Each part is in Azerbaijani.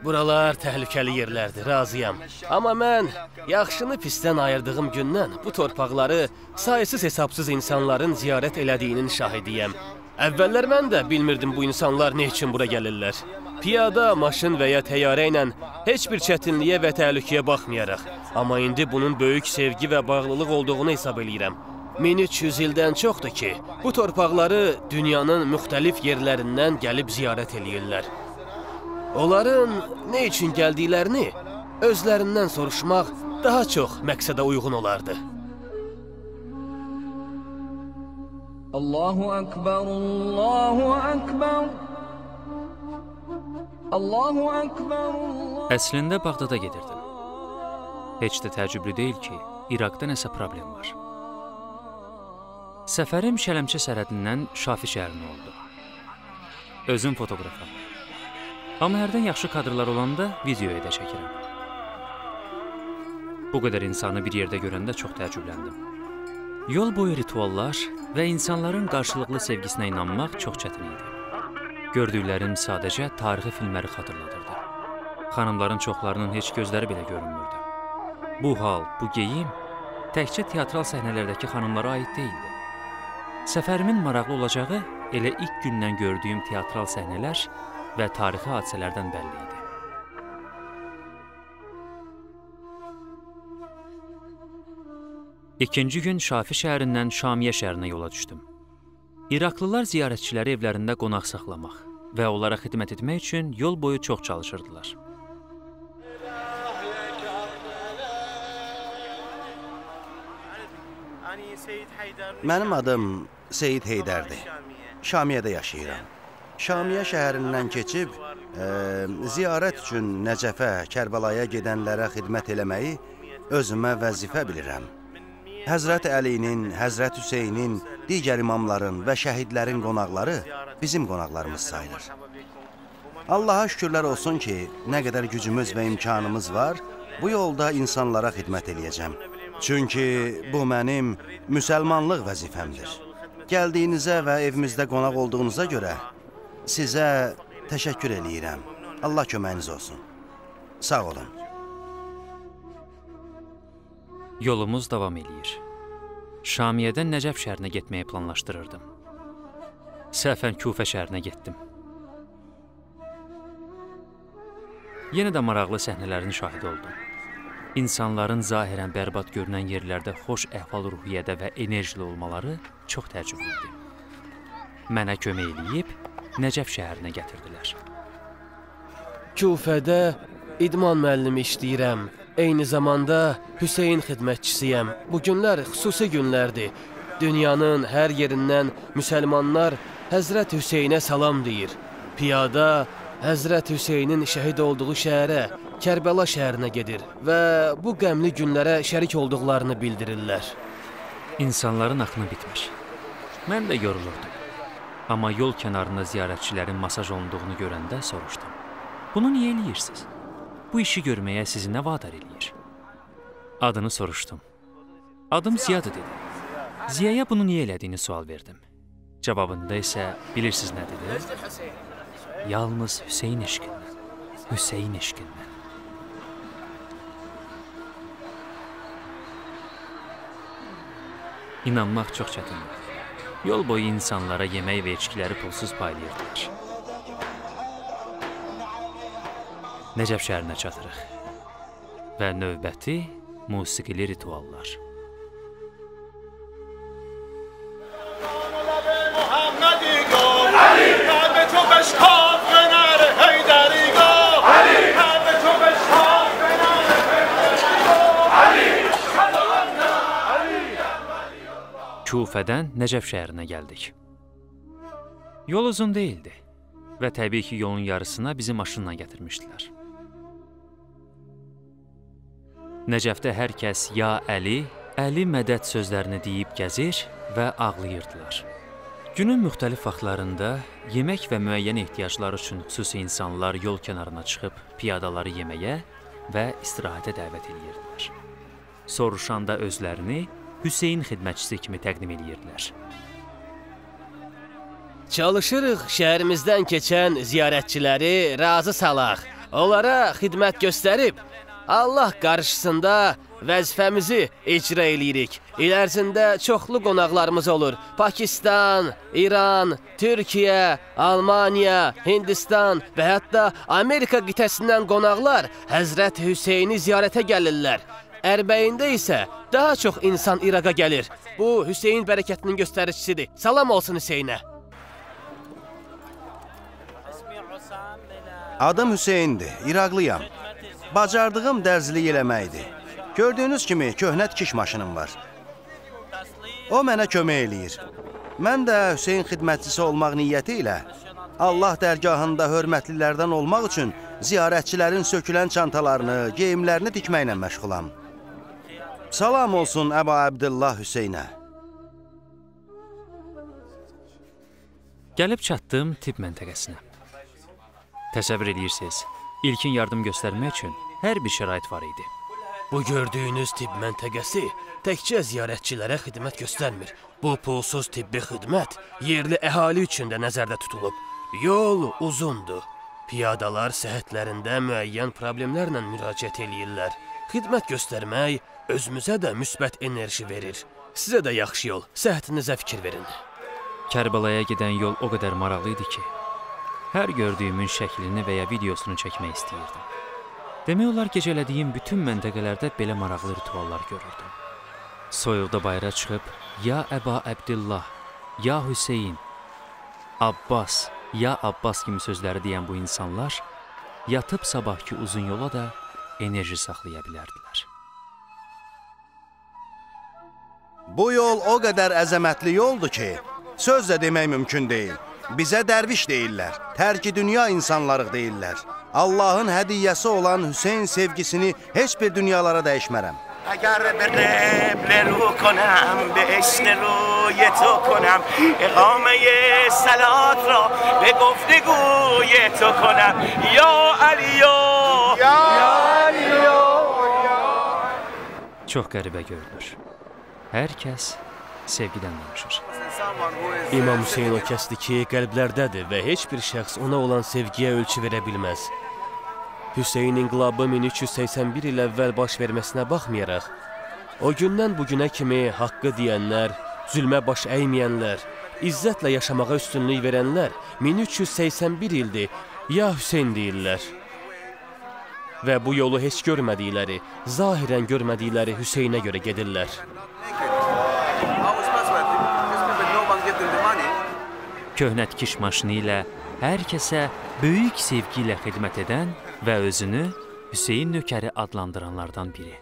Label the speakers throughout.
Speaker 1: Buralar təhlükəli yerlərdir, razıyam. Amma mən yaxşını pisdən ayırdığım gündən bu torpaqları sayısız hesabsız insanların ziyarət elədiyinin şahidiyəm. Əvvəllər mən də bilmirdim bu insanlar nə üçün bura gəlirlər. Piyada, maşın və ya təyyarə ilə heç bir çətinliyə və təhlükəyə baxmayaraq. Amma indi bunun böyük sevgi və bağlılıq olduğunu hesab eləyirəm. 1300 ildən çoxdur ki, bu torpaqları dünyanın müxtəlif yerlərindən gəlib ziyarət eləyirlər. Onların nə üçün gəldiklərini özlərindən soruşmaq daha çox məqsədə uyğun olardı.
Speaker 2: Allahu Akbar, Allahu Akbar, Allahu Akbar.
Speaker 3: Əslində Bağdada gedirdim. Heç də təəccüblü deyil ki, İraqda nəsə problem var. Səfərim Şələmçə sərhədindən Şafi şəhərinə oldu. Özüm fotoqrafam. Amma hərdən yaxşı kadrlar olanda videoya da çəkirəm. Bu qədər insanı bir yerdə görəndə çox təəccübləndim. Yol boyu rituallar və insanların qarşılıqlı sevgisinə inanmaq çox çətin idi. Gördüklərim sadəcə tarixi filmləri xatırladırdı. Xanımların çoxlarının heç gözləri belə görünmürdü. Bu hal, bu geyim təkcə teatral səhnələrdəki xanımlara aid deyildi. Səfərimin maraqlı olacağı elə ilk gündən gördüyüm teatral səhnələr və tarixi hadisələrdən bəlli idi. İkinci gün Şafi şəhərindən Şamiyə şəhərinə yola düşdüm. İraqlılar ziyarətçiləri evlərində qonaq saxlamaq və onlara xidmət etmək üçün yol boyu çox çalışırdılar.
Speaker 4: Mənim adım Seyid Heydərdir. Şamiyədə yaşayıram. Şamiyə şəhərindən keçib, ziyarət üçün Nəcəfə, Kərbəlaya gedənlərə xidmət eləməyi özümə vəzifə bilirəm. Həzrət Əlinin, Həzrət Hüseynin, digər imamların və şəhidlərin qonaqları bizim qonaqlarımız sayılır. Allaha şükürlər olsun ki, nə qədər gücümüz və imkanımız var, bu yolda insanlara xidmət eləyəcəm. Çünki bu mənim müsəlmanlıq vəzifəmdir. Gəldiyinizə və evimizdə qonaq olduğunuza görə sizə təşəkkür eləyirəm. Allah köməyiniz olsun. Sağ olun.
Speaker 3: Yolumuz davam eləyir. Şamiyədən Nəcəf şəhərinə getməyi planlaşdırırdım. Səhvən Kufə şəhərinə getdim. Yenə də maraqlı səhnələrin şahidi oldum. İnsanların zahirən bərbad görünən yerlərdə xoş əhval-ruhiyyədə və enerjili olmaları çox təəccüblü idi. Mənə kömək eləyib Nəcəf şəhərinə gətirdilər.
Speaker 1: Kufədə idman müəllimi işləyirəm. Eyni zamanda Hüseyin xidmətçisiyəm. Bu günlər xüsusi günlərdir. Dünyanın hər yerindən müsəlmanlar Həzrət Hüseynə salam deyir. Piyada Həzrət Hüseynin şəhid olduğu şəhərə, Kərbəla şəhərinə gedir və bu qəmli günlərə şərik olduqlarını bildirirlər.
Speaker 3: İnsanların axını bitmir. Mən də yorulurdum. Amma yol kənarında ziyarətçilərin masaj olunduğunu görəndə soruşdum. Bunu niyə eləyirsiniz? Bu işi görməyə sizi nə vadar eləyir? Adını soruşdum. Adım Ziyadır dedi. Ziyaya bunu niyə elədiyini sual verdim. Cavabında isə bilirsiniz nə dedi? Yalnız Hüseyin eşqindən. Hüseyin eşqindən. İnanmaq çox çətindir. Yol boyu insanlara yemək və içkiləri pulsuz paylayırdılar. Nəcəf şəhərinə çatırıq və növbəti musiqili rituallar. Kufədən Nəcəf şəhərinə gəldik. Yol uzun deyildi və təbii ki, yolun yarısına bizi maşınla gətirmişdilər. Nəcəfdə hər kəs ya Əli, Əli mədəd sözlərini deyib gəzir və ağlayırdılar. Günün müxtəlif vaxtlarında yemək və müəyyən ehtiyaclar üçün xüsusi insanlar yol kənarına çıxıb piyadaları yeməyə və istirahətə dəvət edirdilər. Soruşanda özlərini Hüseyin xidmətçisi kimi təqdim edirdilər.
Speaker 1: Çalışırıq şəhərimizdən keçən ziyarətçiləri razı salaq. Onlara xidmət göstərib, Allah qarşısında vəzifəmizi icra eləyirik. İl ərzində çoxlu qonaqlarımız olur. Pakistan, İran, Türkiyə, Almaniya, Hindistan və hətta Amerika qitəsindən qonaqlar Həzrət Hüseyni ziyarətə gəlirlər. Ərbəyində isə daha çox insan İraqa gəlir. Bu, Hüseyin bərəkətinin göstəricisidir. Salam olsun Hüseynə.
Speaker 4: Adım Hüseyindir, İraqlıyam. Bacardığım dərzlik eləməkdir. Gördüyünüz kimi köhnə tikiş maşınım var. O mənə kömək eləyir. Mən də Hüseyin xidmətçisi olmaq niyyəti ilə Allah dərgahında hörmətlilərdən olmaq üçün ziyarətçilərin sökülən çantalarını, geyimlərini tikməklə məşğulam. Salam olsun Əba Əbdillah Hüseynə.
Speaker 3: Gəlib çatdım tibb məntəqəsinə. Təsəvvür edirsiniz, ilkin yardım göstərmək üçün hər bir şərait var idi.
Speaker 1: Bu gördüyünüz tibb məntəqəsi təkcə ziyarətçilərə xidmət göstərmir. Bu pulsuz tibbi xidmət yerli əhali üçün də nəzərdə tutulub. Yol uzundur. Piyadalar səhhətlərində müəyyən problemlərlə müraciət eləyirlər. Xidmət göstərmək özümüzə də müsbət enerji verir. Sizə də yaxşı yol, səhhətinizə fikir verin.
Speaker 3: Kərbəlaya gedən yol o qədər maraqlı idi ki, hər gördüyümün şəklini və ya videosunu çəkmək istəyirdim. Demək olar gecələdiyim bütün məntəqələrdə belə maraqlı rituallar görürdüm. Soyuqda bayıra çıxıb, ya Əba Əbdillah, ya Hüseyin, Abbas, ya Abbas kimi sözləri deyən bu insanlar yatıb sabahki uzun yola da enerji saxlaya bilərdilər.
Speaker 4: Bu yol o qədər əzəmətli yoldur ki, sözlə demək mümkün deyil. Bizə dərviş deyirlər, tərki dünya insanlarıq deyirlər. Allahın hədiyyəsi olan Hüseyn sevgisini heç bir dünyalara dəyişmərəm.
Speaker 5: اگر به قبله رو کنم به عشق روی تو کنم اقامه صلات را به گفتگوی تو کنم یا علی یا علی.
Speaker 3: Çox qəribə görünür. Hər kəs sevgidən danışır.
Speaker 1: İmam Hüseyin o kəsdir ki, qəlblərdədir və heç bir şəxs ona olan sevgiyə ölçü verə bilməz. Hüseyin inqilabı 1381 il əvvəl baş verməsinə baxmayaraq, o gündən bugünə kimi haqqı deyənlər, zülmə baş əyməyənlər, izzətlə yaşamağa üstünlük verənlər 1381 ildir, ya Hüseyin deyirlər. Və bu yolu heç görmədikləri, zahirən görmədikləri Hüseynə görə gedirlər.
Speaker 3: Köhnə tikiş maşını ilə hər kəsə böyük sevgi ilə xidmət edən və özünü Hüseyin nökəri adlandıranlardan biri.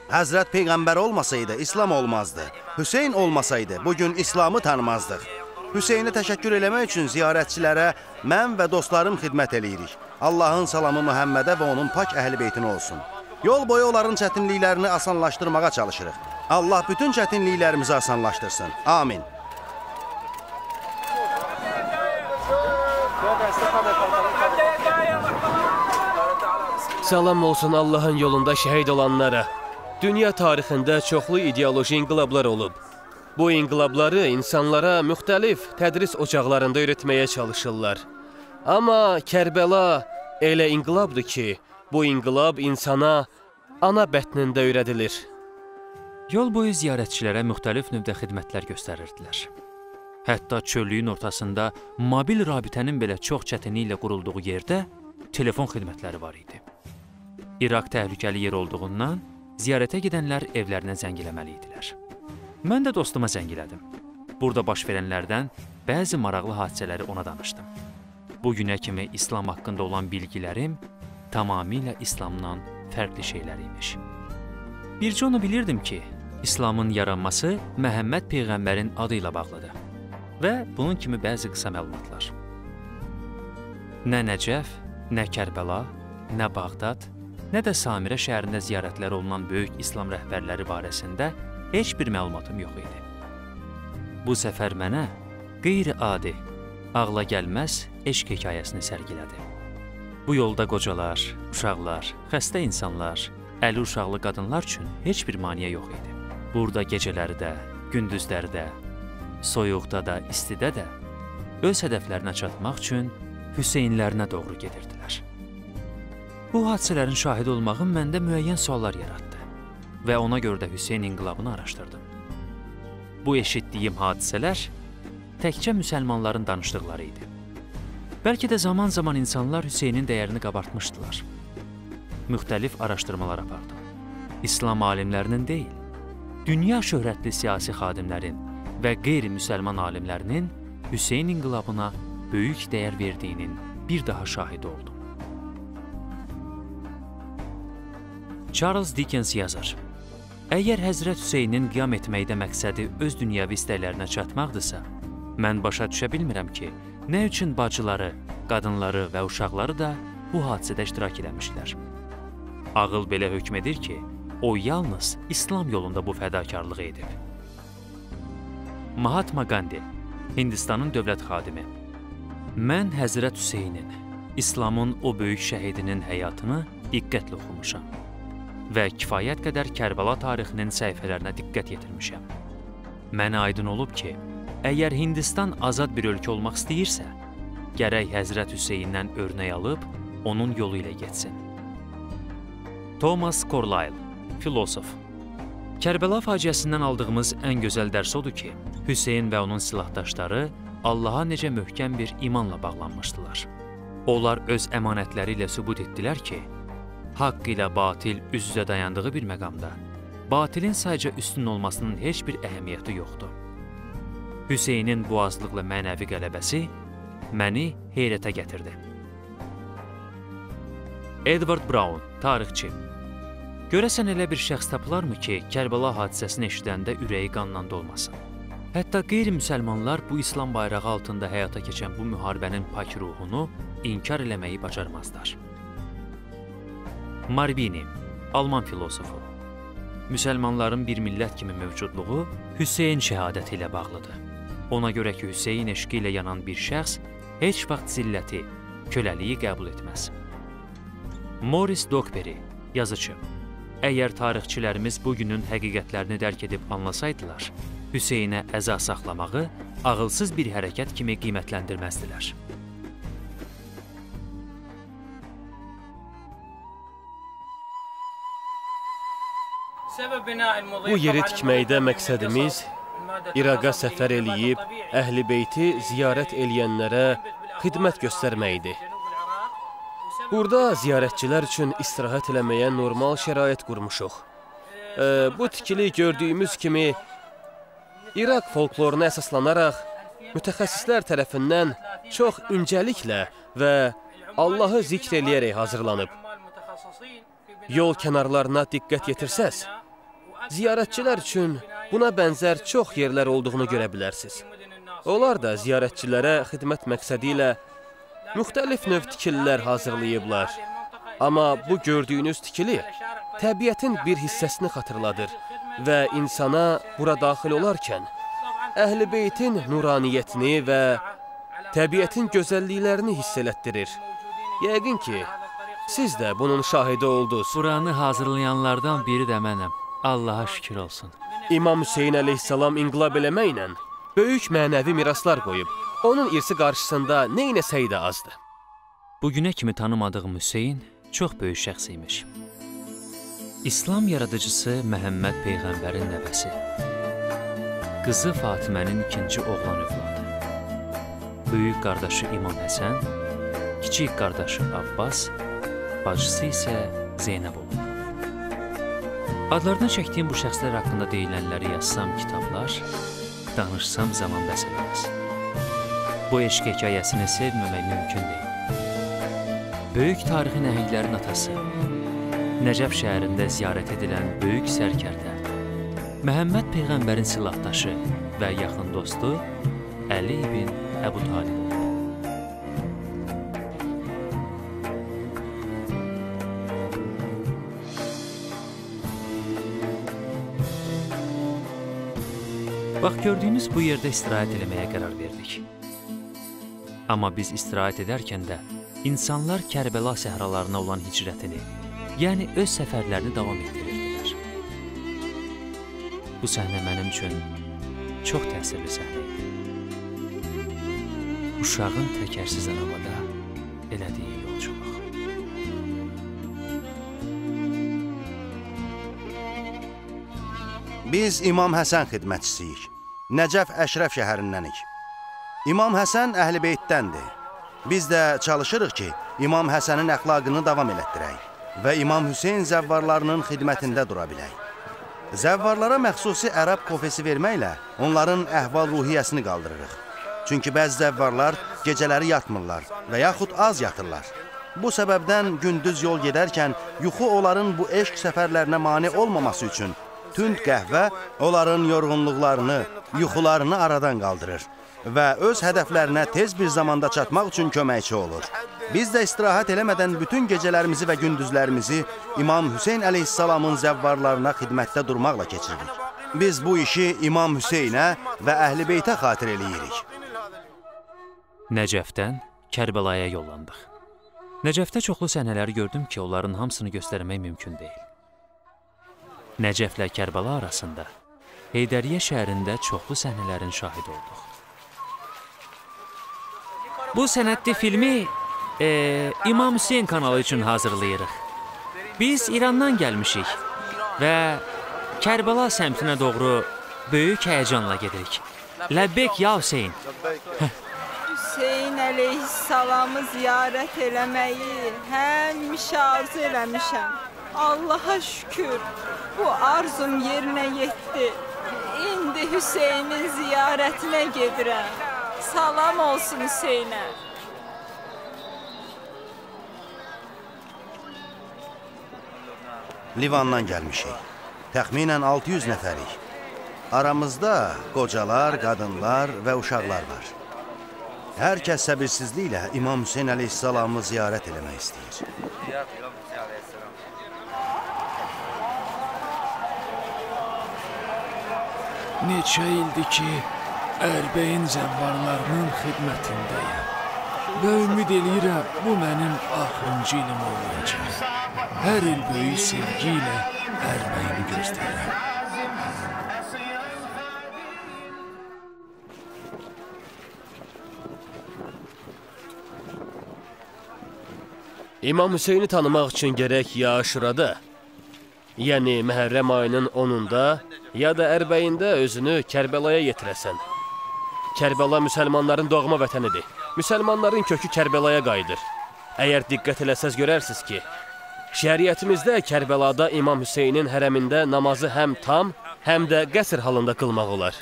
Speaker 4: Həzrət Peyğəmbər olmasaydı, İslam olmazdı. Hüseyin olmasaydı, bugün İslamı tanımazdıq. Hüseynə təşəkkür eləmək üçün ziyarətçilərə mən və dostlarım xidmət eləyirik. Allahın salamı Məhəmmədə və onun pak əhl-i beytinə olsun. Yol boyu onların çətinliklərini asanlaşdırmağa çalışırıq. Allah bütün çətinliklərimizi asanlaşdırsın. Amin.
Speaker 1: Salam olsun Allahın yolunda şəhid olanlara. Dünya tarixində çoxlu ideoloji inqilablar olub. Bu inqilabları insanlara müxtəlif tədris ocaqlarında öyrətməyə çalışırlar. Amma Kərbəla elə inqilabdır ki, bu inqilab insana ana bətnində öyrədilir.
Speaker 3: Yol boyu ziyarətçilərə müxtəlif növdə xidmətlər göstərirdilər. Hətta çöllüyün ortasında mobil rabitənin belə çox çətinliklə qurulduğu yerdə telefon xidmətləri var idi. İraq təhlükəli yer olduğundan ziyarətə gedənlər evlərinə zəng eləməli idilər. Mən də dostuma zəng elədim. Burada baş verənlərdən bəzi maraqlı hadisələri ona danışdım. Bugünə kimi İslam haqqında olan bilgilərim tamamilə İslamdan fərqli şeylər imiş. Bircə onu bilirdim ki, İslamın yaranması Məhəmməd Peyğəmbərin adı ilə bağlıdır və bunun kimi bəzi qısa məlumatlar. Nə Nəcəf, nə Kərbəla, nə Bağdad, nə də Samirə şəhərində ziyarətləri olunan böyük İslam rəhbərləri barəsində heç bir məlumatım yox idi. Bu səfər mənə qeyri-adi, ağla gəlməz eşq hekayəsini sərgilədi. Bu yolda qocalar, uşaqlar, xəstə insanlar, əli uşaqlı qadınlar üçün heç bir maneə yox idi. Burada gecələri də, gündüzləri də, soyuqda da, istidə də öz hədəflərinə çatmaq üçün Hüseynlərinə doğru gedirdilər. Bu hadisələrin şahidi olmağım məndə müəyyən suallar yaratdı və ona görə də Hüseyn inqilabını araşdırdım. Bu eşitdiyim hadisələr təkcə müsəlmanların danışdıqları idi. Bəlkə də zaman-zaman insanlar Hüseynin dəyərini qabartmışdılar. Müxtəlif araşdırmalar apardım. İslam alimlərinin deyil, dünya şöhrətli siyasi xadimlərin və qeyri-müsəlman alimlərinin Hüseyn inqilabına böyük dəyər verdiyinin bir daha şahidi oldum. Charles Dickens yazar: Əgər Həzrət Hüseynin qiyam etməkdə məqsədi öz dünyəvi istəklərinə çatmaqdırsa, mən başa düşə bilmirəm ki, nə üçün bacıları, qadınları və uşaqları da bu hadisədə iştirak eləmişlər. Ağıl belə hökm edir ki, o yalnız İslam yolunda bu fədakarlığı edib. Mahatma Gandhi, Hindistanın dövlət xadimi. Mən Həzrət Hüseynin, İslamın o böyük şəhidinin həyatını diqqətlə oxumuşam və kifayət qədər Kərbəla tarixinin səhifələrinə diqqət yetirmişəm. Mənə aydın olub ki, əgər Hindistan azad bir ölkə olmaq istəyirsə, gərək Həzrət Hüseyndən örnək alıb, onun yolu ilə getsin. Thomas Carlyle, filosof. Kərbəla faciəsindən aldığımız ən gözəl dərs odur ki, Hüseyn və onun silahdaşları Allaha necə möhkəm bir imanla bağlanmışdılar. Onlar öz əmanətləri ilə sübut etdilər ki, haqq ilə batil üz-üzə dayandığı bir məqamda, batilin sayca üstün olmasının heç bir əhəmiyyəti yoxdur. Hüseynin bu azlıqla mənəvi qələbəsi məni heyrətə gətirdi. Edward Brown, tarixçi. Görəsən elə bir şəxs tapılarmı ki, Kərbəla hadisəsini eşidəndə ürəyi qanla dolmasın? Hətta qeyri-müsəlmanlar bu İslam bayrağı altında həyata keçən bu müharibənin pak ruhunu inkar eləməyi bacarmazlar. Marbini, Alman filosofu. Müsəlmanların bir millət kimi mövcudluğu Hüseyn şəhadəti ilə bağlıdır. Ona görə ki, Hüseyn eşqi ilə yanan bir şəxs heç vaxt zilləti, köləliyi qəbul etməz. Morris Dokberi, yazıcı. Əgər tarixçilərimiz bugünün həqiqətlərini dərk edib anlasaydılar, Hüseynə əza saxlamağı ağılsız bir hərəkət kimi qiymətləndirməzdilər.
Speaker 1: Bu yeri tikməkdə məqsədimiz İraqa səfər eləyib, Əhl-i Beyti ziyarət eləyənlərə xidmət göstərməkdir. Burada ziyarətçilər üçün istirahət eləməyə normal şərait qurmuşuq. Bu tikili gördüyümüz kimi İraq folkloruna əsaslanaraq mütəxəssislər tərəfindən çox incəliklə və Allahı zikr eləyərək hazırlanıb. Yol kənarlarına diqqət yetirsəz, ziyarətçilər üçün buna bənzər çox yerlər olduğunu görə bilərsiniz. Onlar da ziyarətçilərə xidmət məqsədi ilə müxtəlif növ tikililər hazırlayıblar. Amma bu gördüyünüz tikili təbiətin bir hissəsini xatırladır və insana bura daxil olarkən Əhl-i Beytin nuraniyyətini və təbiətin gözəlliklərini hiss elətdirir. Yəqin ki, siz də bunun şahidi oldunuz.
Speaker 3: Buranı hazırlayanlardan biri də mənəm. Allaha şükür olsun.
Speaker 1: İmam Hüseyn əleyhissalam inqilab eləməklə böyük mənəvi miraslar qoyub. Onun irsi qarşısında nə eləsəydi də azdı.
Speaker 3: Bugünə kimi tanımadığım Hüseyn çox böyük şəxs imiş. İslam yaradıcısı Məhəmməd Peyğəmbərin nəvəsi. Qızı Fatimənin ikinci oğlan övladı. Böyük qardaşı İmam Həsən, kiçik qardaşı Abbas, bacısı isə Zeynəb olub. Adlarını çəkdiyim bu şəxslər haqqında deyilənləri yazsam kitablar, danışsam zaman bəs eləməz. Bu eşq hekayəsini sevməmək mümkün deyil. Böyük tarixi nəhənglərin atası, Nəcəf şəhərində ziyarət edilən böyük sərkərdə, Məhəmməd Peyğəmbərin silahdaşı və yaxın dostu Əli ibn Əbu Talib olub. Bax, gördüyünüz bu yerdə istirahət eləməyə qərar verdik. Amma biz istirahət edərkən də insanlar Kərbəla səhralarına olan hicrətini, yəni öz səfərlərini davam etdirirdilər. Bu səhnə mənim üçün çox təsirli səhnə idi. Uşağın təkərsiz arabada elədiyi yolculuq.
Speaker 4: Biz İmam Həsən xidmətçisiyik. Nəcəf Əşrəf şəhərindənik. İmam Həsən Əhl-i Beytdəndir. Biz də çalışırıq ki, İmam Həsənin əxlaqını davam elətdirək və İmam Hüseyn zəvvarlarının xidmətində dura bilək. Zəvvarlara məxsusi ərəb kofesi verməklə onların əhval-ruhiyyəsini qaldırırıq. Çünki bəzi zəvvarlar gecələri yatmırlar və yaxud az yatırlar. Bu səbəbdən gündüz yol gedərkən yuxu onların bu eşq səfərlərinə mane olmaması üçün tünd qəhvə onların yorğunluqlarını, yuxularını aradan qaldırır və öz hədəflərinə tez bir zamanda çatmaq üçün köməkçi olur. Biz də istirahət eləmədən bütün gecələrimizi və gündüzlərimizi İmam Hüseyn əleyhissalamın zəvvarlarına xidmətdə durmaqla keçiririk. Biz bu işi İmam Hüseynə və Əhl-i Beytə xatir eləyirik.
Speaker 3: Nəcəfdən Kərbəlaya yollandıq. Nəcəfdə çoxlu səhnələri gördüm ki, onların hamısını göstərmək mümkün deyil. Nəcəflə Kərbəla arasında Heydəriyyə şəhərində çoxlu səhnələrin şahidi olduq. Bu sənədli filmi İmam Hüseyn kanalı üçün hazırlayırıq. Biz İrandan gəlmişik və Kərbəla səmtinə doğru böyük həyəcanla gedirik. Ləbbeyk ya Hüseyn!
Speaker 6: Hüseyn əleyhissalamı ziyarət eləməyi həmişə arzu eləmişəm. Allaha şükür, bu arzum yerinə yetdi. İndi Hüseynin ziyarətinə gedirəm. Salam olsun Hüseynə.
Speaker 4: Livandan gəlmişik. Təxminən 600 nəfərik. Aramızda qocalar, qadınlar və uşaqlar var. Hər kəs səbirsizliklə İmam Hüseyn əleyhissalamı ziyarət eləmək istəyir.
Speaker 7: Neçə ildir ki, Ərbəyin zəvvarlarının xidmətindəyəm və ümid eləyirəm, bu mənim axırıncı ilim olmayacaq. Hər il böyük sevgi ilə Ərbəyini gözləyirəm.
Speaker 1: İmam Hüseyni tanımaq üçün gərək ya Aşurada, yəni Məhərrəm ayının 10-unda, ya da Ərbəyində özünü Kərbəlaya yetirəsən. Kərbəla müsəlmanların doğma vətənidir. Müsəlmanların kökü Kərbəlaya qayıdır. Əgər diqqət eləsəz görərsiniz ki, şəriətimizdə Kərbəlada İmam Hüseynin hərəmində namazı həm tam, həm də qəsr halında qılmaq olar.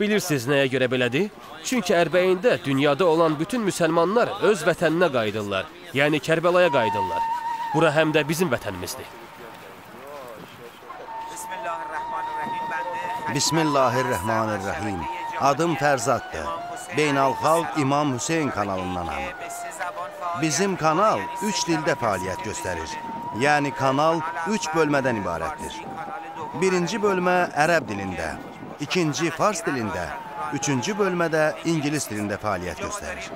Speaker 1: Bilirsiniz nəyə görə belədir? Çünki Ərbəyində dünyada olan bütün müsəlmanlar öz vətəninə qayıdırlar, yəni Kərbəlaya qayıdırlar. Bura həm də bizim vətənimizdir.
Speaker 4: Bismillahirrahmanirrahim. Adım Fərzaddır. Beynəlxalq İmam Hüseyn kanalındanam. Bizim kanal 3 dildə fəaliyyət göstərir. Yəni kanal 3 bölmədən ibarətdir. Birinci bölmə ərəb dilində, ikinci fars dilində, üçüncü bölmədə ingilis dilində fəaliyyət göstərir.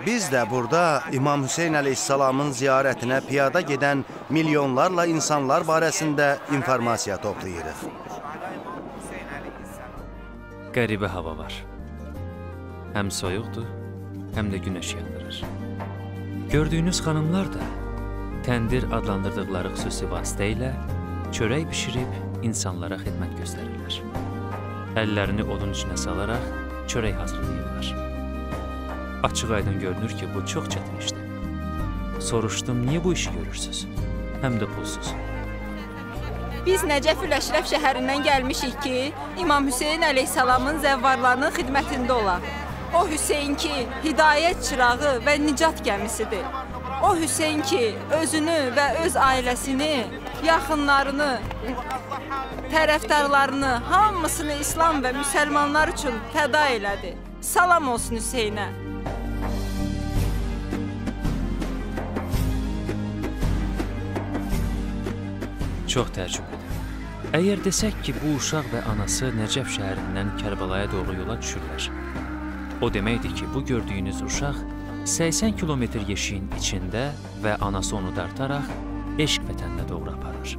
Speaker 4: Biz də burada İmam Hüseyn əleyhissalamın ziyarətinə piyada gedən milyonlarla insanlar barəsində informasiya toplayırıq.
Speaker 3: Qəribə hava var. Həm soyuqdur, həm də günəş yandırır. Gördüyünüz xanımlar da təndir adlandırdıqları xüsusi vasitə ilə çörək bişirib insanlara xidmət göstərirlər. Əllərini odun içinə salaraq çörək hazırlayırlar. Açıq aydın görünür ki, bu çox çətin işdir. Soruşdum, niyə bu işi görürsünüz? Həm də pulsuz.
Speaker 6: Biz Nəcəf-ül Əşrəf şəhərindən gəlmişik ki, İmam Hüseyn əleyhissalamın zəvvarlarının xidmətində olaq. O Hüseyn ki, hidayət çırağı və nicat gəmisidir. O Hüseyn ki, özünü və öz ailəsini, yaxınlarını, tərəfdarlarını, hamısını İslam və müsəlmanlar üçün fəda elədi. Salam olsun Hüseynə.
Speaker 3: Çox təəccüblüdür. Əgər desək ki, bu uşaq və anası Nəcəf şəhərindən Kərbəlaya doğru yola düşürlər, o deməkdir ki, bu gördüyünüz uşaq 80 kilometr yeşiyin içində və anası onu dartaraq eşq vətəninə doğru aparır.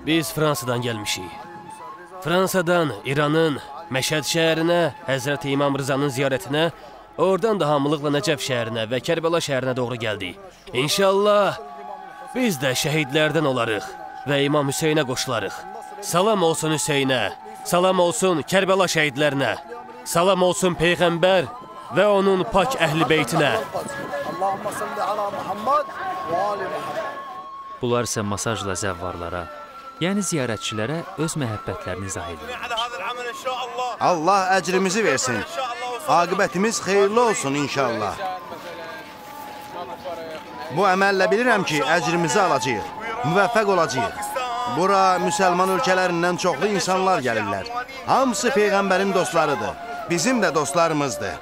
Speaker 1: Biz Fransadan gəlmişik. Fransadan İranın Məşəd şəhərinə, Həzrəti İmam Rızanın ziyarətinə, oradan da hamılıqla Nəcəf şəhərinə və Kərbəla şəhərinə doğru gəldik. İnşallah biz də şəhidlərdən olarıq və İmam Hüseynə qoşularıq. Salam olsun Hüseynə, salam olsun Kərbəla şəhidlərinə, salam olsun Peyğəmbər və onun pak əhl-i beytinə.
Speaker 3: Bunlar isə masajla zəvvarlara, yəni ziyarətçilərə öz məhəbbətlərini izah edirlər.
Speaker 4: Allah əcrimizi versin. Aqibətimiz xeyirli olsun inşallah. Bu əməllə bilirəm ki, əcrimizi alacağıq, müvəffəq olacağıq. Bura müsəlman ölkələrindən çoxlu insanlar gəlirlər. Hamısı Peyğəmbərin dostlarıdır. Bizim də dostlarımızdır.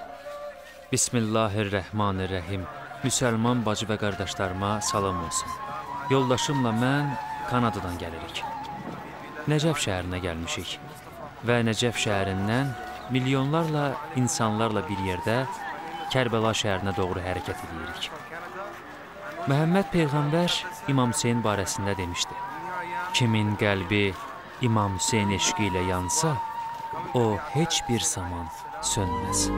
Speaker 3: Bismillahirrahmanirrahim. Müsəlman bacı və qardaşlarıma salam olsun. Yoldaşımla mən Kanadadan gəlirik. Nəcəf şəhərinə gəlmişik və Nəcəf şəhərindən milyonlarla insanlarla bir yerdə Kərbəla şəhərinə doğru hərəkət edirik. Məhəmməd Peyğəmbər İmam Hüseyn barəsində demişdi. Kimin qəlbi İmam Hüseyn eşqi ilə yansa, o heç bir zaman sönməz.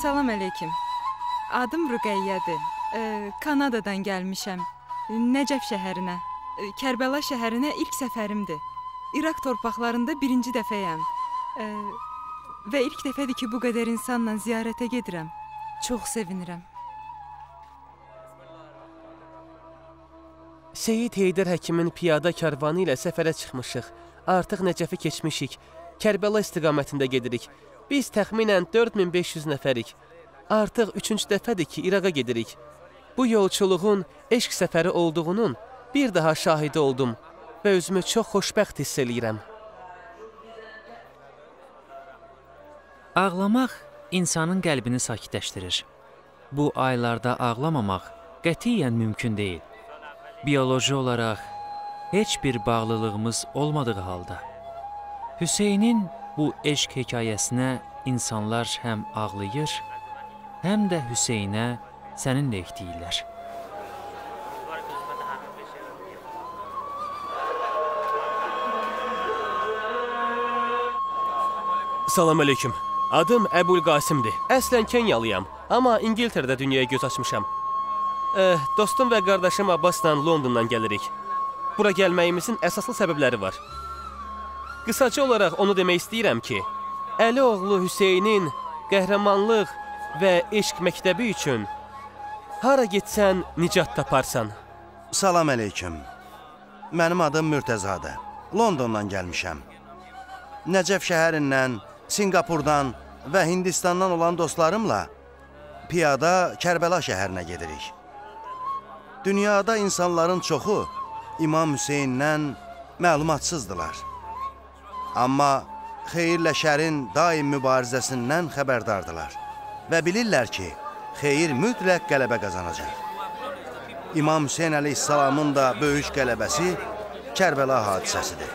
Speaker 6: Salam əleykum. Adım Rüqəyyədir. Kanadadan gəlmişəm. Nəcəf şəhərinə. Kərbəla şəhərinə ilk səfərimdir. İraq torpaqlarında birinci dəfəyəm. Və ilk dəfədir ki, bu qədər insanla ziyarətə gedirəm. Çox sevinirəm.
Speaker 1: Seyid Heydər həkimin piyada karvanı ilə səfərə çıxmışıq. Artıq Nəcəfi keçmişik. Kərbəla istiqamətində gedirik. Biz təxminən 4500 nəfərik. Artıq üçüncü dəfədir ki, İraqa gedirik. Bu yolçuluğun eşq səfəri olduğunun bir daha şahidi oldum və özümü çox xoşbəxt hiss eləyirəm.
Speaker 3: Ağlamaq insanın qəlbini sakitləşdirir. Bu aylarda ağlamamaq qətiyyən mümkün deyil. Bioloji olaraq heç bir bağlılığımız olmadığı halda Hüseynin bu eşq hekayəsinə insanlar həm ağlayır, həm də Hüseynə səninlə deyirlər.
Speaker 1: Salam aleyküm. Adım Əbul Qasimdir. Əslən Kenyalıyam, amma İngiltərədə dünyaya göz açmışam. Dostum və qardaşım Abbasla Londondan gəlirik. Bura gəlməyimizin əsaslı səbəbləri var. Qısaca olaraq onu demək istəyirəm ki, Əli oğlu Hüseynin qəhrəmanlıq və eşq məktəbi üçün hara getsən nicat taparsan.
Speaker 4: Salam aleyküm. Mənim adım Mürtəzadə. Londondan gəlmişəm. Nəcəf şəhərindən, Singapurdan və Hindistandan olan dostlarımla piyada Kərbəla şəhərinə gedirik. Dünyada insanların çoxu İmam Hüseyndən məlumatsızdılar. Amma xeyirlə şərin daim mübarizəsindən xəbərdardılar və bilirlər ki, xeyir mütləq qələbə qazanacaq. İmam Hüseyn əleyhissalamın da böyük qələbəsi Kərbəla hadisəsidir.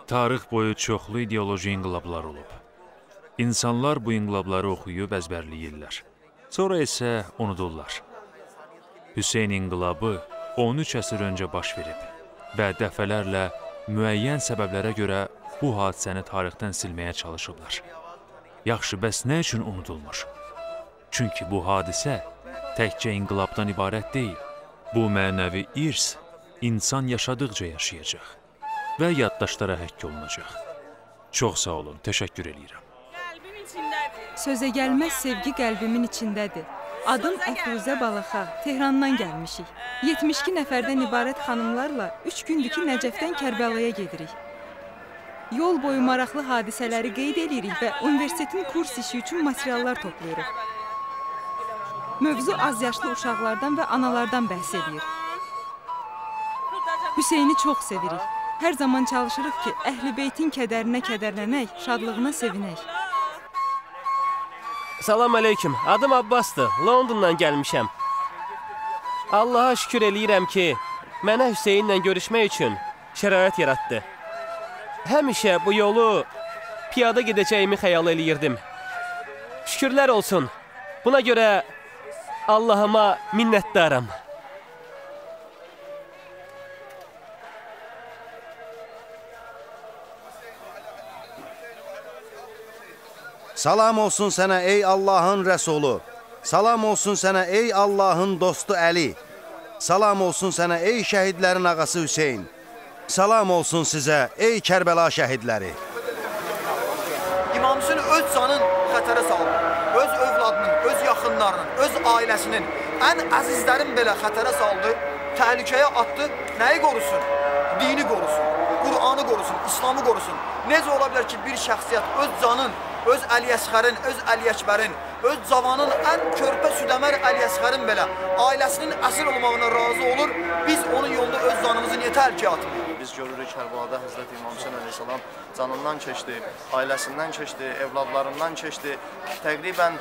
Speaker 7: Tarix boyu çoxlu ideoloji inqilablar olub. İnsanlar bu inqilabları oxuyub əzbərləyirlər. Sonra isə unudurlar. Hüseyn inqilabı 13 əsr öncə baş verib və dəfələrlə müəyyən səbəblərə görə bu hadisəni tarixdən silməyə çalışıblar. Yaxşı, bəs nə üçün unudulmur? Çünki bu hadisə təkcə inqilabdan ibarət deyil. Bu mənəvi irs insan yaşadıqca yaşayacaq və yaddaşlara həkk olunacaq. Çox sağ olun, təşəkkür eləyirəm.
Speaker 6: Sözə gəlməz sevgi qəlbimin içindədir. Adım Əfruzə Balaxa, Tehrandan gəlmişik. 72 nəfərdən ibarət xanımlarla 3 gündür ki, Nəcəfdən Kərbəlaya gedirik. Yol boyu maraqlı hadisələri qeyd edirik və universitetin kurs işi üçün materiallar toplayırıq. Mövzu az yaşlı uşaqlardan və analardan bəhs edir. Hüseyni çox sevirik. Hər zaman çalışırıq ki, Əhl-i Beytin kədərinə kədərlənək, şadlığına sevinək.
Speaker 1: Salam aleyküm, adım Abbasdır, Londondan gəlmişəm. Allaha şükür eləyirəm ki, mənə Hüseynlə görüşmək üçün şərait yaratdı. Həmişə bu yolu piyada gedəcəyimi xəyal eləyirdim. Şükürlər olsun, buna görə Allahıma minnətdaram.
Speaker 4: Salam olsun sənə ey Allahın Rəsulu. Salam olsun sənə ey Allahın dostu Əli. Salam olsun sənə ey şəhidlərin ağası Hüseyn. Salam olsun sizə ey Kərbəla şəhidləri.
Speaker 8: İmam Hüseyn öz canın xətərə saldı. Öz övladının, öz yaxınlarının, öz ailəsinin, ən əzizlərin belə xətərə saldı, təhlükəyə atdı. Nəyi qorusun? Dini qorusun, Qur'anı qorusun, İslamı qorusun. Necə ola bilər ki, bir şəxsiyyət öz canın, öz Əli Əsxərin, öz Əli Əkbərin, öz cavanın ən körpə südəmər Əli Əsxərin belə ailəsinin əsir olmağına razı olur, biz onun yolunda öz canımızı niyə təhlükəyə atmıyıq?
Speaker 9: Biz görürük Kərbəlada Həzrəti İmam Hüseyn əleyhissalam canından keçdi, ailəsindən keçdi, evladlarından keçdi. Təqribən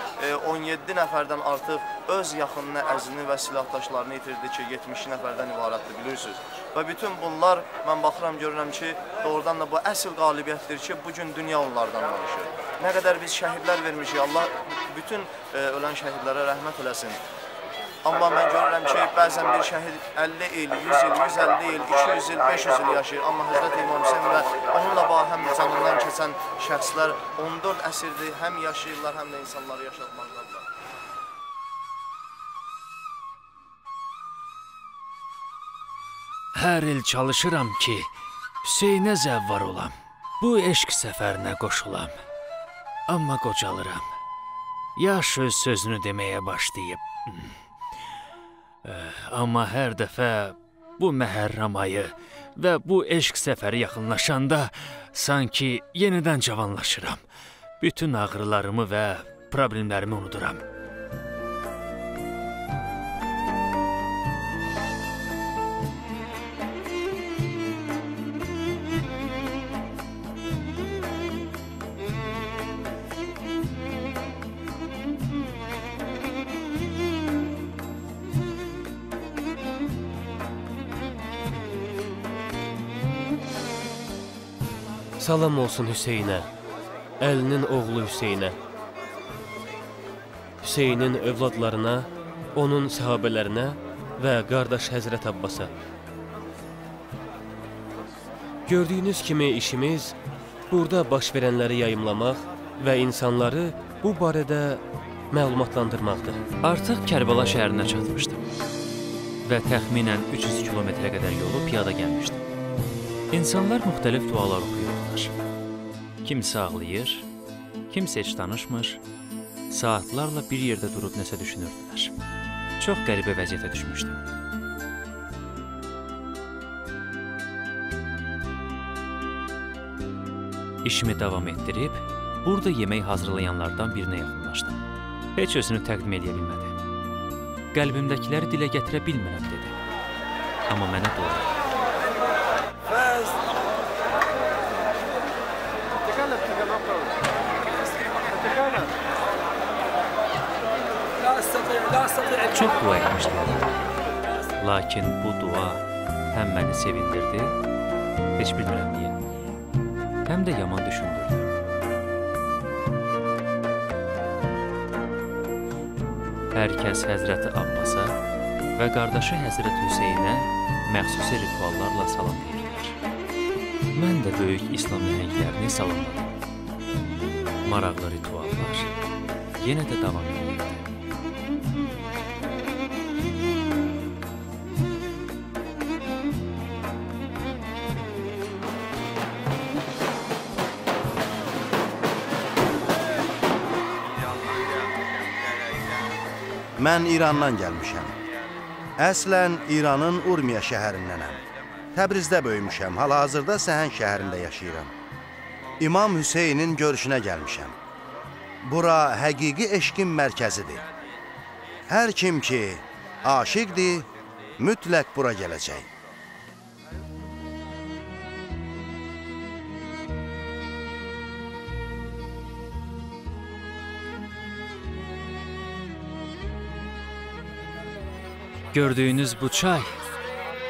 Speaker 9: 17 nəfərdən artıq öz yaxınını, əzini və silahdaşlarını itirdi ki, 72 nəfərdən ibarətdir, bilirsiniz. Və bütün bunlar, mən baxıram, görürəm ki, doğrudan da bu əsl qalibiyyətdir ki, bugün dünya onlardan danışır. Nə qədər biz şəhidlər vermişik, Allah bütün ölən şəhidlərə rəhmət eləsin. Amma mən görürəm ki, bəzən bir şəhid 50 il, 100 il, 150 il, 200 il, 500 il yaşayır. Amma Həzrəti İmam Hüseyn və onunla bahəm canından keçən şəxslər 14 əsrdir, həm yaşayırlar, həm də insanları yaşatmaqdadırlar.
Speaker 7: Hər il çalışıram ki, Hüseynə zəvvar olam, bu eşq səfərinə qoşulam. Amma qocalıram. Yaş öz sözünü deməyə başlayıb. Amma hər dəfə bu Məhərrəm ayı və bu eşq səfəri yaxınlaşanda sanki yenidən cavanlaşıram. Bütün ağrılarımı və problemlərimi unuduram.
Speaker 1: Salam olsun Hüseynə, Əlinin oğlu Hüseynə, Hüseynin övladlarına, onun səhabələrinə və qardaş Həzrət Abbasa. Gördüyünüz kimi işimiz burada baş verənləri yayımlamaq və insanları bu barədə məlumatlandırmaqdır.
Speaker 3: Artıq Kərbəla şəhərinə çatmışdım və təxminən 300 kilometrə qədər yolu piyada gəlmişdim. İnsanlar müxtəlif dualar oxuyurdular. Kimsə ağlayır, kimsə heç danışmır, saatlarla bir yerdə durub nəsə düşünürdülər. Çox qəribə vəziyyətə düşmüşdüm. İşimi davam etdirib, burada yemək hazırlayanlardan birinə yaxınlaşdım. Heç özünü təqdim edə bilmədi. Qəlbimdəkiləri dilə gətirə bilmirəm, dedi. Amma mənə dua etdi. Çox dua etmişdim. Lakin bu dua həm məni sevindirdi, heç bilmirəm niyə, həm də yaman düşündürdü. Hər kəs Həzrəti Abbasa və qardaşı Həzrəti Hüseynə məxsusi rituallarla salam deyirdilər. Mən də böyük İslam nəhənglərini salamladım. Maraqlı rituallar yenə də davam edirdi.
Speaker 4: Mən İrandan gəlmişəm. Əslən İranın Urmiya şəhərindənəm. Təbrizdə böyümüşəm, hal-hazırda Səhəng şəhərində yaşayıram. İmam Hüseynin görüşünə gəlmişəm. Bura həqiqi eşqin mərkəzidir. Hər kim ki aşiqdir, mütləq bura gələcək.
Speaker 3: Gördüyünüz bu çay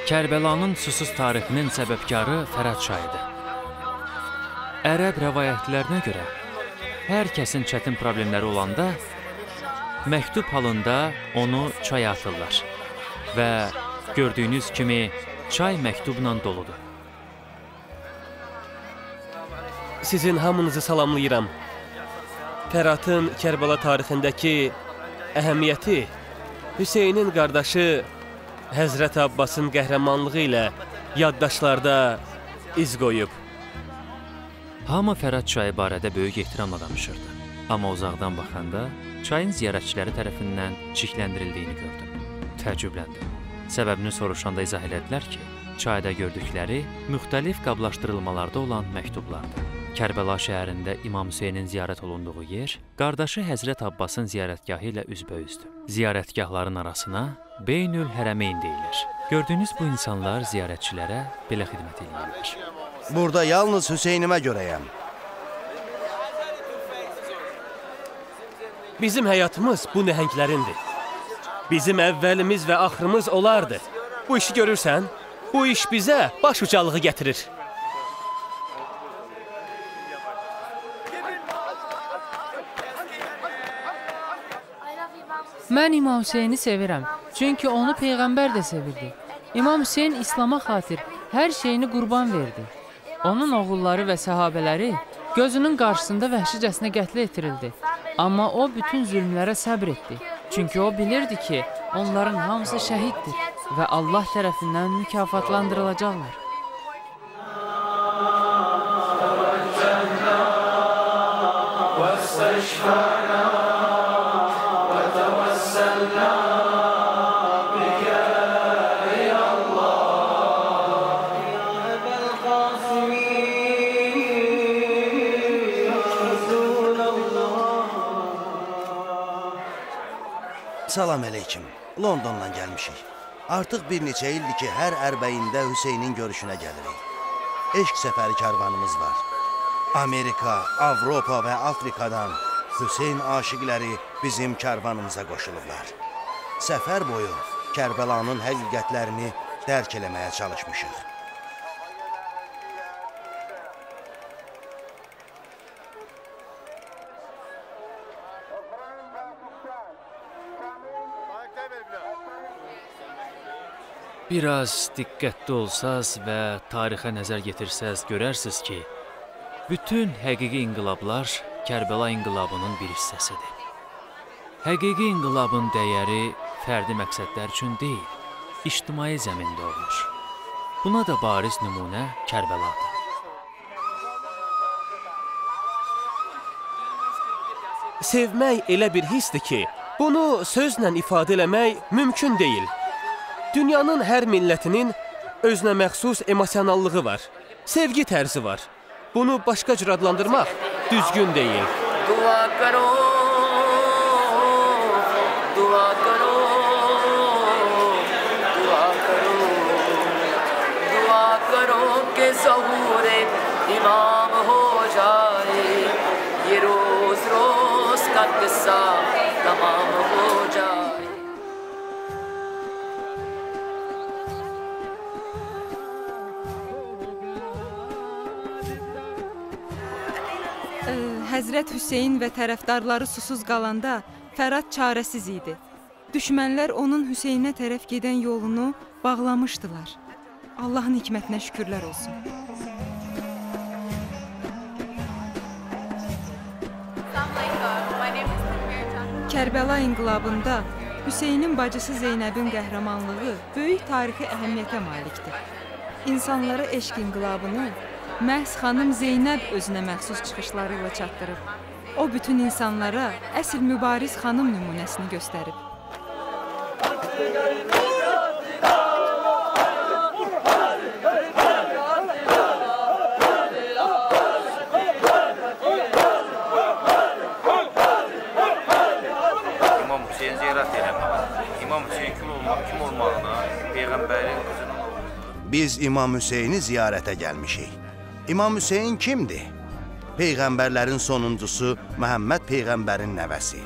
Speaker 3: Kərbəlanın susuz tarixinin səbəbkarı Fərat çayıdır. Ərəb rəvayətlərinə görə hər kəsin çətin problemləri olanda məktub halında onu çaya atırlar və gördüyünüz kimi çay məktubla doludur.
Speaker 1: Sizin hamınızı salamlayıram. Fəratın Kərbəla tarixindəki əhəmiyyəti Hüseynin qardaşı Həzrət Abbasın qəhrəmanlığı ilə yaddaşlarda iz qoyub.
Speaker 3: Hamı Fərat çayı barədə böyük ehtiramla danışırdı. Amma uzaqdan baxanda çayın ziyarətçiləri tərəfindən çikləndirildiyini gördüm. Təəccübləndim. Səbəbini soruşanda izah elədilər ki, çayda gördükləri müxtəlif qablaşdırılmalarda olan məktublardır. Kərbəla şəhərində İmam Hüseynin ziyarət olunduğu yer, qardaşı Həzrət Abbasın ziyarətgahı ilə üzbəüzdür. Ziyarətgahların arasına Beynül Hərəmeyn deyilir. Gördüyünüz bu insanlar ziyarətçilərə belə xidmət eləyirlər.
Speaker 4: Burada yalnız Hüseynimə görəyəm.
Speaker 1: Bizim həyatımız bu nəhənglərindir. Bizim əvvəlimiz və axırımız olardı. Bu işi görürsən, bu iş bizə baş ucalığı gətirir.
Speaker 10: Mən İmam Hüseyni sevirəm, çünki onu Peyğəmbər də sevirdi. İmam Hüseyn İslama xatir hər şeyini qurban verdi. Onun oğulları və səhabələri gözünün qarşısında vəhşicəsinə qətlə yetirildi. Amma o bütün zülmlərə səbr etdi. Çünki o bilirdi ki, onların hamısı şəhiddir və Allah tərəfindən mükafatlandırılacaqlar.
Speaker 4: Salam əleykim. Londondan gəlmişik. Artıq bir neçə ildir ki, hər ərbəyində Hüseynin görüşünə gəlirik. Eşq səfəri karvanımız var. Amerika, Avropa və Afrikadan Hüseyn aşiqləri bizim karvanımıza qoşulublar. Səfər boyu Kərbəlanın həqiqətlərini dərk eləməyə çalışmışıq.
Speaker 3: Biraz diqqətli olsaz və tarixə nəzər yetirsəz görərsiniz ki, bütün həqiqi inqilablar Kərbəla inqilabının bir hissəsidir. Həqiqi inqilabın dəyəri fərdi məqsədlər üçün deyil, ictimai zəmində olur. Buna da bariz nümunə Kərbəladır.
Speaker 1: Sevmək elə bir hissdir ki, bunu sözlə ifadə eləmək mümkün deyil. Dünyanın hər millətinin özünə məxsus emosionallığı var, sevgi tərzi var. Bunu başqa cür adlandırmaq düzgün deyil.
Speaker 2: Dua karo, dua karo, dua karo, dua karo ke zahur imam ho jaye, ye roz roz ka qissa tamam ho jaye.
Speaker 6: Həzrət Hüseyn və tərəfdarları susuz qalanda Fərat çarəsiz idi. Düşmənlər onun Hüseynə tərəf gedən yolunu bağlamışdılar. Allahın hikmətinə şükürlər olsun. Kərbəla inqilabında Hüseynin bacısı Zeynəbin qəhrəmanlığı böyük tarixi əhəmiyyətə malikdir. İnsanlara eşq inqilabını məhz xanım Zeynəb özünə məxsus çıxışları ilə çatdırıb. O, bütün insanlara əsl mübariz xanım nümunəsini göstərib.
Speaker 11: İmam Hüseyin ziyarət eləmək, İmam Hüseyin kim olmağına, Peyğəmbərin qızının oğludur.
Speaker 4: Biz İmam Hüseyni ziyarətə gəlmişik. İmam Hüseyin kimdir? Peyğəmbərlərin sonuncusu Məhəmməd Peyğəmbərin nəvəsi.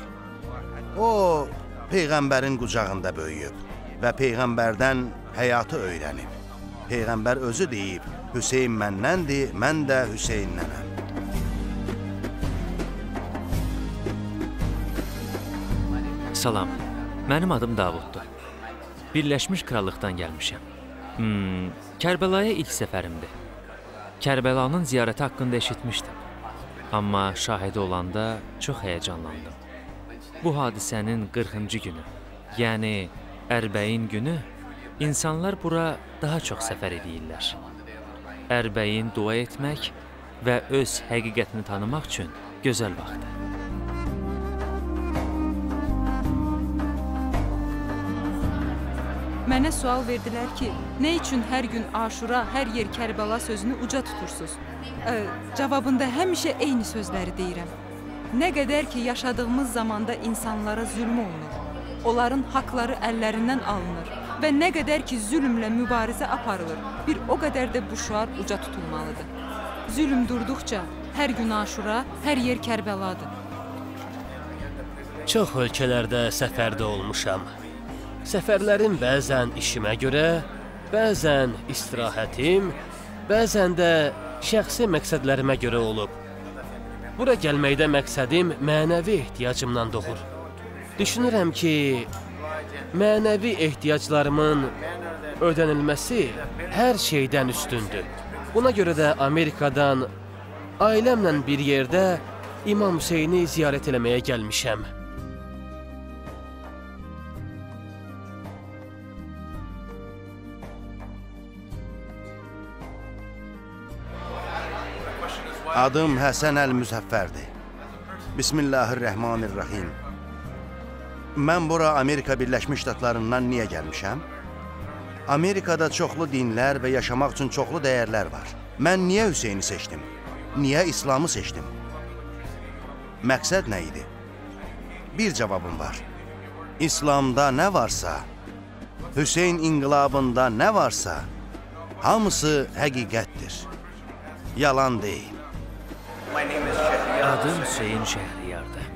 Speaker 4: O, Peyğəmbərin qucağında böyüyüb. və Peyğəmbərdən həyatı öyrənib. Peyğəmbər özü deyib, Hüseyn məndəndir, mən də Hüseyndənəm.
Speaker 3: Salam, mənim adım Davuddur. Birləşmiş Krallıqdan gəlmişəm. Kərbəlaya ilk səfərimdir. Kərbəlanın ziyarəti haqqında eşitmişdim. Amma şahidi olanda çox həyəcanlandım. Bu hadisənin 40-cı günü, yəni Ərbəyin günü, insanlar bura daha çox səfər edirlər. Ərbəyin dua etmək və öz həqiqətini tanımaq üçün gözəl vaxtdır.
Speaker 6: Mənə sual verdilər ki, nə üçün hər gün Aşura, hər yer Kərbəla sözünü uca tutursuz? Cavabında həmişə eyni sözləri deyirəm. Nə qədər ki, yaşadığımız zamanda insanlara zülm olunur, onların haqları əllərindən alınır və nə qədər ki, zülmlə mübarizə aparılır, bir o qədər də bu şüar uca tutulmalıdır. Zülm durduqca hər gün Aşura, hər yer Kərbəladır.
Speaker 1: Çox ölkələrdə səfərdə olmuşam. Səfərlərim bəzən işimə görə, bəzən istirahətim, bəzən də şəxsi məqsədlərimə görə olub. Bura gəlməkdə məqsədim mənəvi ehtiyacımdan doğur. Düşünürəm ki, mənəvi ehtiyaclarımın ödənilməsi hər şeydən üstündür. Buna görə də Amerikadan ailəmlə bir yerdə İmam Hüseyni ziyarət eləməyə gəlmişəm.
Speaker 4: Adım Həsən Əl-Müzəffərdir. Bismillahirrahmanirrahim. Mən bura Amerika Birləşmiş Ştatlarından niyə gəlmişəm? Amerikada çoxlu dinlər və yaşamaq üçün çoxlu dəyərlər var. Mən niyə Hüseyni seçdim? Niyə İslamı seçdim? Məqsəd nə idi? Bir cavabım var. İslamda nə varsa, Hüseyn inqilabında nə varsa, hamısı həqiqətdir. Yalan deyil.
Speaker 3: Adım Hüseyn Şəhriyardır.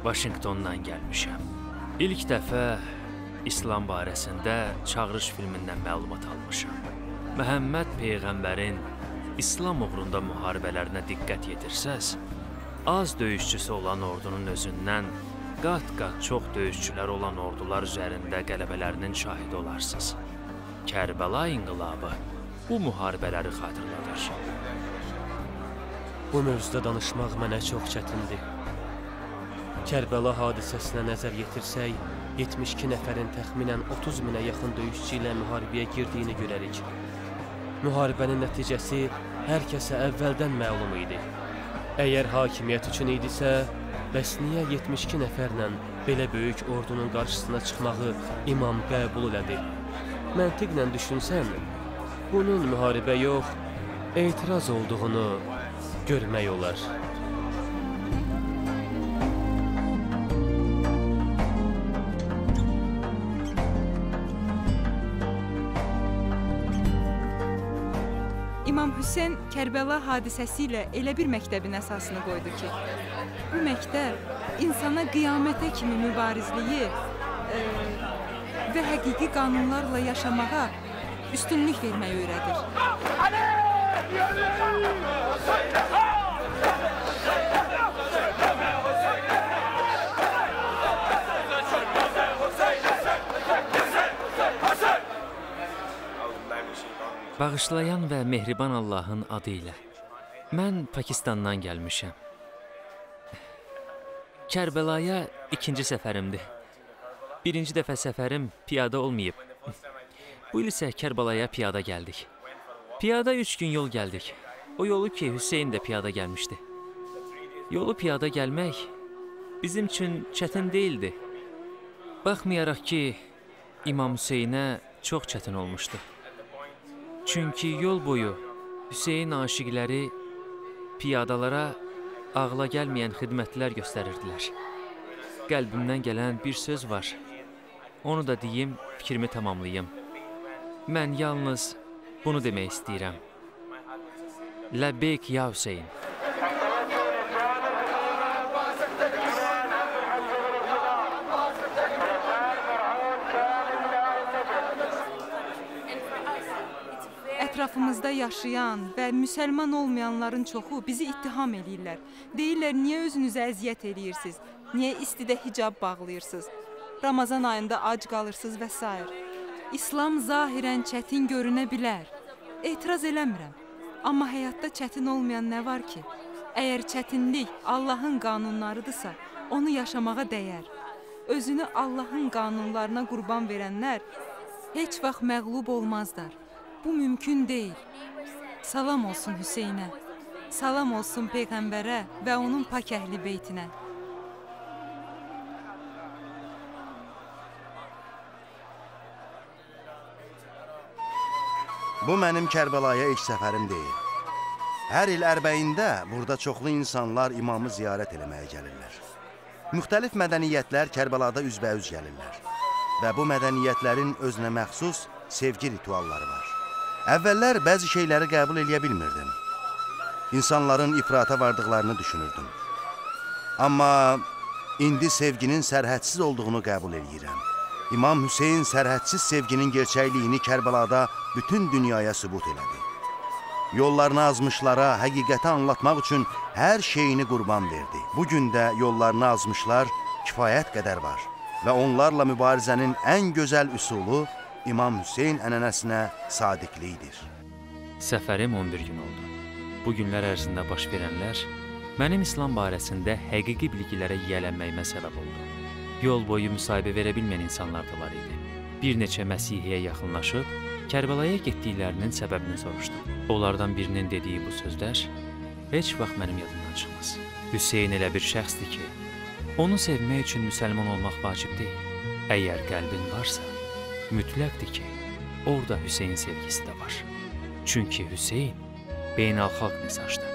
Speaker 3: Vaşinqtondan gəlmişəm. İlk dəfə İslam barəsində Çağırış filmindən məlumat almışam. Məhəmməd Peyğəmbərin İslam uğrunda müharibələrinə diqqət yetirsəz, az döyüşçüsü olan ordunun özündən qat-qat çox döyüşçülər olan ordular üzərində qələbələrinin şahidi olarsınız. Kərbəla inqilabı bu müharibələri xatırladır.
Speaker 1: Bu mövzuda danışmaq mənə çox çətindir. Kərbəla hadisəsinə nəzər yetirsək, 72 nəfərin təxminən 30 minə yaxın döyüşçü ilə müharibəyə girdiyini görərik. Müharibənin nəticəsi hər kəsə əvvəldən məlum idi. Əgər hakimiyyət üçün idisə, bəs niyə 72 nəfərlə belə böyük ordunun qarşısına çıxmağı imam qəbul elədi? Məntiqlə düşünsən, bunun müharibə yox, etiraz olduğunu görmək olar.
Speaker 6: İmam Hüseyn Kərbəla hadisəsi ilə elə bir məktəbin əsasını qoydu ki, bu məktəb insana qiyamətə kimi mübarizliyi və həqiqi qanunlarla yaşamağa üstünlük verməyi öyrədir.
Speaker 3: Bağışlayan və mehriban Allahın adı ilə. Mən Pakistandan gəlmişəm. Kərbəlaya ikinci səfərimdir. Birinci dəfə səfərim piyada olmayıb. Bu il isə Kərbəlaya piyada gəldik. Piyada 3 gün yol gəldik. O yolu ki, Hüseyn də piyada gəlmişdi. Yolu piyada gəlmək bizim üçün çətin deyildi. Baxmayaraq ki, İmam Hüseynə çox çətin olmuşdu. Çünki yol boyu Hüseyn aşiqləri piyadalara ağla gəlməyən xidmətlər göstərirdilər. Qəlbimdən gələn bir söz var. Onu da deyim, fikrimi tamamlayım. Mən yalnız bunu demək istəyirəm. Ləbbeyk ya Hüseyn.
Speaker 6: Ətrafımızda yaşayan və müsəlman olmayanların çoxu bizi ittiham eləyirlər. Deyirlər, niyə özünüzə əziyyət eləyirsiniz? Niyə istidə hicab bağlayırsınız? Ramazan ayında ac qalırsınız və s. İslam zahirən çətin görünə bilər. Etiraz eləmirəm. Amma həyatda çətin olmayan nə var ki? Əgər çətinlik Allahın qanunlarıdırsa, onu yaşamağa dəyər. Özünü Allahın qanunlarına qurban verənlər heç vaxt məğlub olmazlar. Bu mümkün deyil. Salam olsun Hüseynə, salam olsun Peyğəmbərə və onun pak əhli beytinə.
Speaker 4: Bu mənim Kərbəlaya ilk səfərim deyil. Hər il Ərbəyində burada çoxlu insanlar imamı ziyarət eləməyə gəlirlər. Müxtəlif mədəniyyətlər Kərbəlada üzbəüz gəlirlər və bu mədəniyyətlərin özünə məxsus sevgi ritualları var. Əvvəllər bəzi şeyləri qəbul eləyə bilmirdim. İnsanların ifrata vardıqlarını düşünürdüm. Amma indi sevginin sərhədsiz olduğunu qəbul eləyirəm. İmam Hüseyn sərhədsiz sevginin gerçəkliyini Kərbəlada bütün dünyaya sübut elədi. Yollarını azmışlara həqiqəti anlatmaq üçün hər şeyini qurban verdi. Bugün də yollarını azmışlar kifayət qədər var və onlarla mübarizənin ən gözəl üsulu İmam Hüseyn ənənəsinə sadiqlikdir.
Speaker 3: Səfərim 11 gün oldu. Bu günlər ərzində baş verənlər mənim İslam barəsində həqiqi bilgilərə yiyələnməyimə səbəb oldu. Yol boyu müsahibə verə bilməyən insanlar da var idi. Bir neçə Məsihiyə yaxınlaşıb, Kərbəlaya getdiklərinin səbəbini soruşdum. Onlardan birinin dediyi bu sözlər heç vaxt mənim yadımdan çıxmaz. Hüseyn elə bir şəxsdir ki, onu sevmək üçün müsəlman olmaq vacib deyil. Əgər qəlbin varsa, mütləqdir ki, orada Hüseyn sevgisi də var. Çünki Hüseyn beynəlxalq mesajdır.